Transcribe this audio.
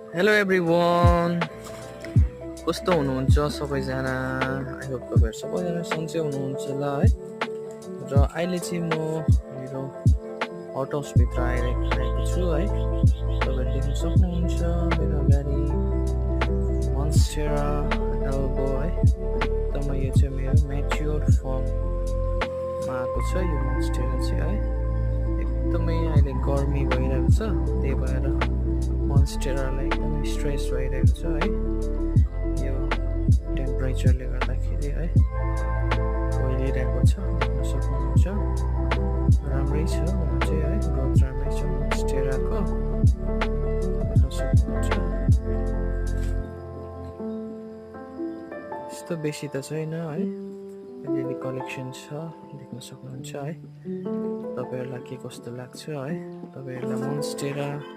Hello everyone, कस्तो हुनुहुन्छ सबैजना? आई होप तपाईँहरू सबैजना सन्चै हुनुहुन्छ होला है। र अहिले चाहिँ म मेरो हट हाउसभित्र आइरहेको छु है। तपाईँहरू देख्न सक्नुहुन्छ मेरो अगाडि मोन्स्टेरा एल्बो है। एकदमै यो चाहिँ मेरो म्याच्योर फर्ममा आएको छ यो मोन्स्टेरा चाहिँ है। एकदमै अहिले गर्मी भइरहेको छ, त्यही भएर मोन्स्टेरालाई एकदमै स्ट्रेस भइरहेको छ है यो टेम्परेचरले गर्दाखेरि है। ओइलिरहेको छ, देख्न सक्नुहुन्छ। राम्रै छ हुन चाहिँ है, ग्रोथ राम्रै छ मोन्स्टेराको, देख्न सक्नुहुन्छ। यस्तो बेसी त छैन है, अलिअलि कलेक्सन छ, देख्न सक्नुहुन्छ है। तपाईँहरूलाई के कस्तो लाग्छ है, तपाईँहरूलाई मोन्स्टेरा